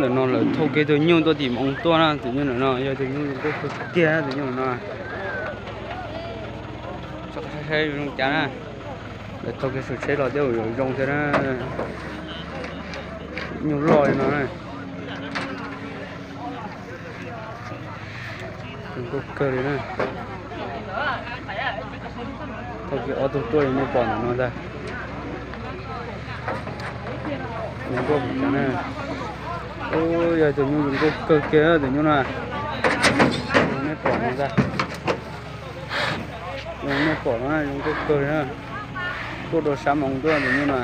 Ntawm no lawv thau kiag tus nyuj tuaj tim moos tuaj na, tus nyuj ntawm no yog tus nyuj zoo nkauj kawg kiag na, tus nyuj ntawm no. Saib zoo cas na, lawv thau kiag saum tsheb los thiab yuav zoo thiab na. Nyuj loj li no na. Zoo nkauj kawg li na. Thau kiag ob tug tuaj li nej pom ntawm no ntag. Zoo nkauj kawg na. Yog tus nyuj zoo nkauj kawg kiag tus nyuj no. Nej pom no ntag. Zoo nej pom no zoo nkauj kawg li na. Tuaj rau sab moos tuaj tus nyuj no.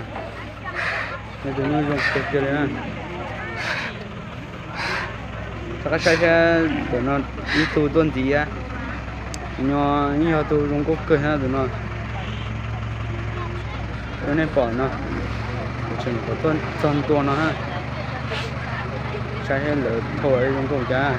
Yog tus nyuj zoo kawg kiag li na. Rov qab saib saib ntawm no ib tug tuaj ntxiv, tus no yeej yog tus zoo nkauj kawg thiab tus no. Zoo nej pom no, tseem kom tuaj txog ntua no na. Saib saib lawv thau zoo nkauj cas.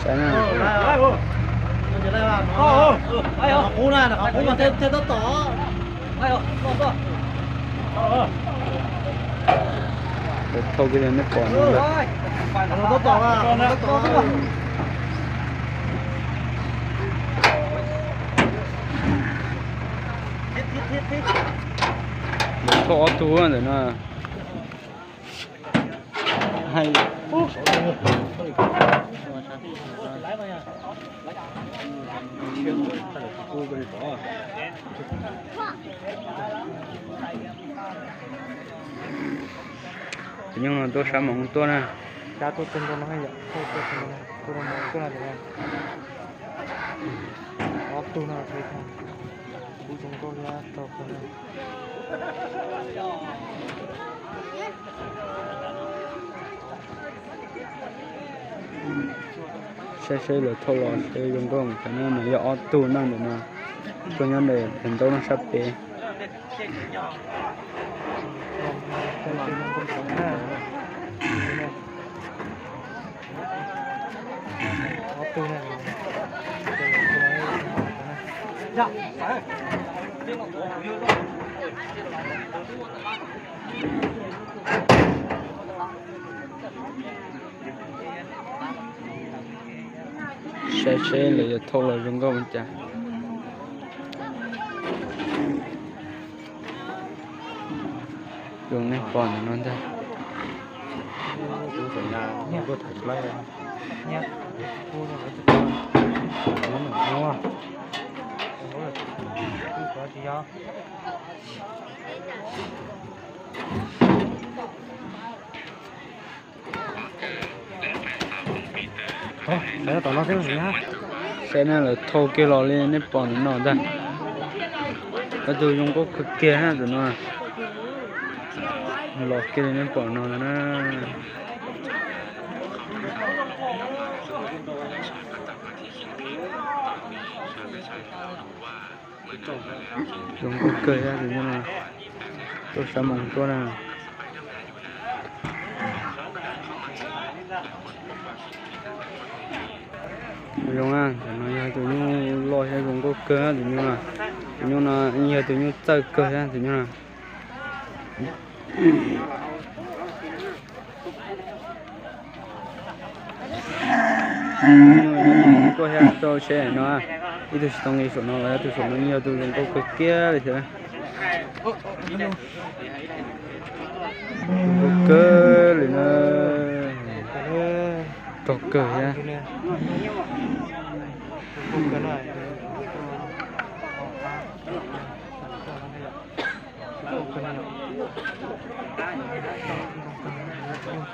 Saib na. Qub na, qub mas thiaj tab tom. Thau kiag li nej pom no ntag. Thau ob tug ntawm no. Tus nyuj no tuaj sab moos tuaj na. Ob tug no, kuv zoo nkauj li tau. Saib seb lawv thauj los seb zoo nkauj cas na, mas yog ob tug na ntawm no. Tuaj nyob ntawm daim ntaub no sab pem. Saib seb lawv yuav thauj los zoo nkauj ua cas. Zoo nej pom ntawm no ntag. Saib na, lawv thau kiag los li nej pom ntawm no ntag. Ob tug zoo nkauj kawg kiag na tus no. Los kiag li nej pom no ntag na. Zoo nkauj kawg tus nyuj no, tuaj sab moos tuaj na. Zoo na, tus no yog tus nyuj loj thiab zoo nkauj kawg tus nyuj no. Tus nyuj no yog tus nyuj txawj kawg thiab tus nyuj no. Tuaj thiab rau seb no, ib tug tsis tau nqis saum no los ib tug saum no yog tus zoo nkauj kawg kiag li thiab. Zoo nkauj kawg li na. Rog kawg thiab.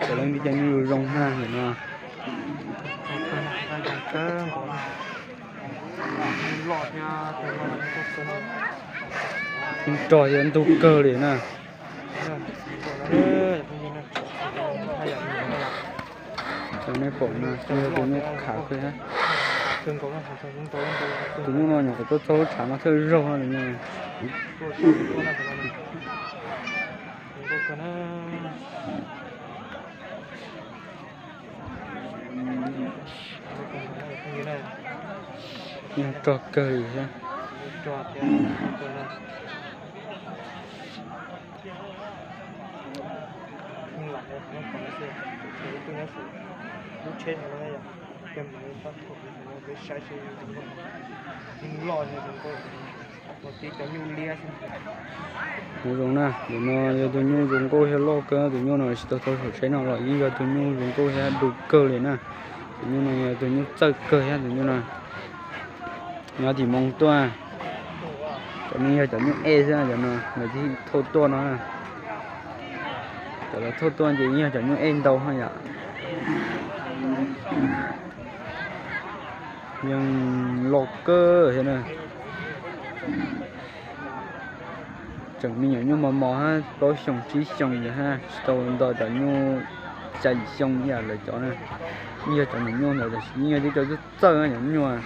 Cov leej twg cov nyuj zoo zoo na ntawm no. Rog thiab ntug kawg li na. Cov nej pom no yog tus nyuj khav kawg thiab. Tus nyuj no nyuam qhuav tuaj txog lub tshav no thawj zaug no. Rog kawg li thiab. Zoo na, tus no yog tus nyuj zoo nkauj thiab loj kawg, tus nyuj no tsis tau thau saum tsheb no los yeej yog tus nyuj zoo nkauj thiab du kawg li na. Tus nyuj no yog tus nyuj txawj kawg thiab tus nyuj no. Nyob tim Moos tuaj. Cov no yog cov nyuj ej xwb, cov no lawv thiaj thauj tuaj no. Cov lawv thauj tuaj ces yeej yog cov nyuj ej ntau yom. Yeej loj kawg thiab na. Tseem me nyuam nyuj mos mos hab, plaub xyoos tsib xyoos ntawd hab, tsis tau nto cov nyuj xya yim xyoo yam lawv cov na. Yeej yog cov nyuam nyuj ntawd tab sis yeej yog tib co txawj txawj cov nyuj.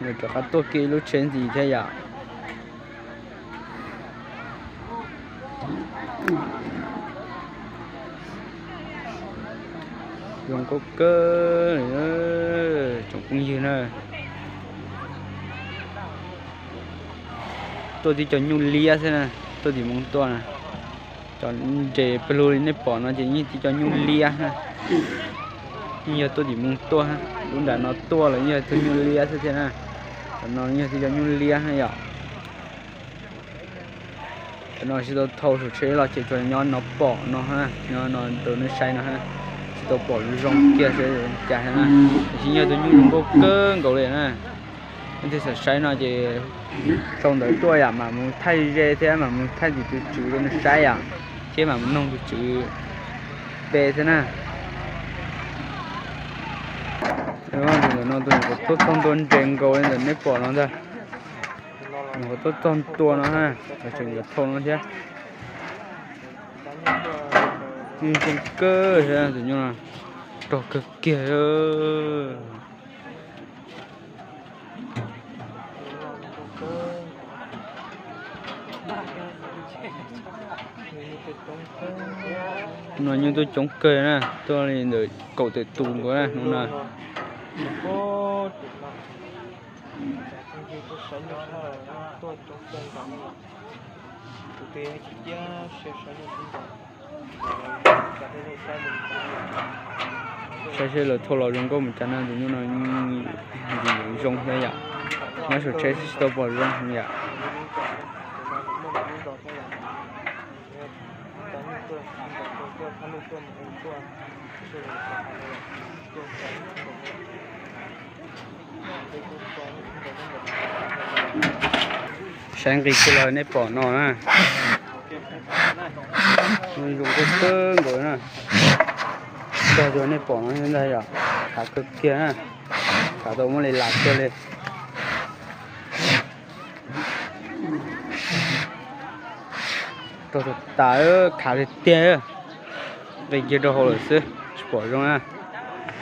Lawv rov qab tuaj kiag ib lub tsheb ntxiv thiab yom. Zoo nkauj kawg li tsoom phooj ywg na. Tuaj tib co nyuj liab xwb na, tuaj tim Moos tuaj na. Cov nres pawg lug li nej pom no ces yeej tib co nyuj liab na. Yeej yog tuaj tim Moos tuaj, lub nram no tuaj los yeej yog tug nyuj liab xwb thiab na. Cov no yeej yog tib co nyuj liab na yom. Cov no tsis tau thau saum tsheb los ces tsuas nyob no pom no, nyob no rau nej saib no, tsis tau pom zoo kiag seb cas thiab na. Tab sis yeej yog tug nyuj zoo nkauj kawg nkaus li na. Nej thiaj xav saib no ces sau ntawv tuaj yom, mam mus thaij ze thiab mam mus thaij tim tus tswv rau nej saib yom, thiab mam mus noog tus tswv pe thiab na. Tus ntawm no tus nyuam qhuav tuaj txog ntua nres nkaus li ntawm nej pom no ntag. Nyuam qhuav tuaj txog ntua no na, tseem yuav thau no thiab. Zoo kawg thiab tus nyuj no, rog kawg kiag. No nyuj tuaj coob kawg na, tuaj li ntawm kaum tawm tus nkaus na hnub no. Saib seb lawv thau los zoo nkauj mus cas na, tus nyuj no zoo thiab yom. Nyob saum tsheb tsis tau pom zoo yom. Saib nqis kiag los nej pom no na. Zoo nkauj kawg nkaus na. Rog zoo nej pom no ntag yom, khav kawg kiag na. Khav tau muab li las kiag li. Rog tas tas, khav tiag tiag. Nqis kiag rau hauv lawm xwb tsis pom zoo na.